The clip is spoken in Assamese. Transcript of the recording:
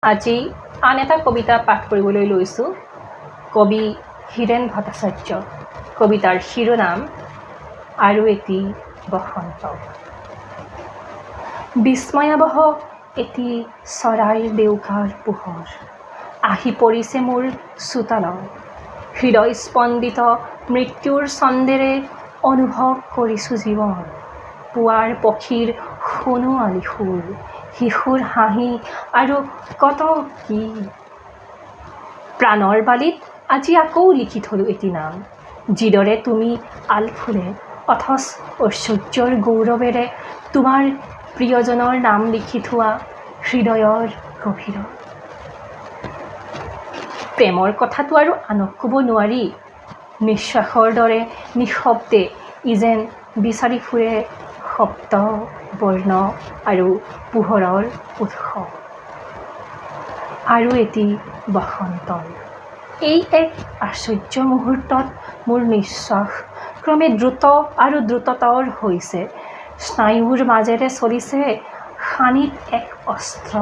আজি আন এটা কবিতা পাঠ কৰিবলৈ লৈছোঁ, কবি হীৰেণ ভট্টাচাৰ্য। কবিতাৰ শিৰোনাম আৰু এটি বসন্ত। বিস্ময়াৱহ এটি চৰাইৰ ডেউকাৰ পোহৰ আহি পৰিছে মোৰ চোতালত। হৃদয় স্পন্দিত মৃত্যুৰ ছন্দেৰে অনুভৱ কৰিছোঁ জীৱন। পুৱাৰ পক্ষীৰ সোণোৱালী সুৰ, শিশুৰ হাঁহি আৰু কত কি। প্ৰাণৰ বালিত আজি আকৌ লিখি থলোঁ এটি নাম। যিদৰে তুমি আলফুলে অথচ ঐশ্বৰ্যৰ গৌৰৱেৰে তোমাৰ প্ৰিয়জনৰ নাম লিখি থোৱা হৃদয়ৰ গভীৰত। প্ৰেমৰ কথাটো আৰু আনক ক'ব নোৱাৰি। নিশ্বাসৰ দৰে নিঃশব্দে ই যেন বিচাৰি ফুৰে শব্দ, বৰ্ণ আৰু পোহৰৰ উৎস। আৰু এটি বসন্তৰ এই এক আশ্চৰ্য মুহূৰ্তত মোৰ নিশ্বাস ক্ৰমে দ্ৰুত আৰু দ্ৰুততৰ হৈছে। স্নায়ুৰ মাজেৰে চলিছে শানিত এক অস্ত্ৰ।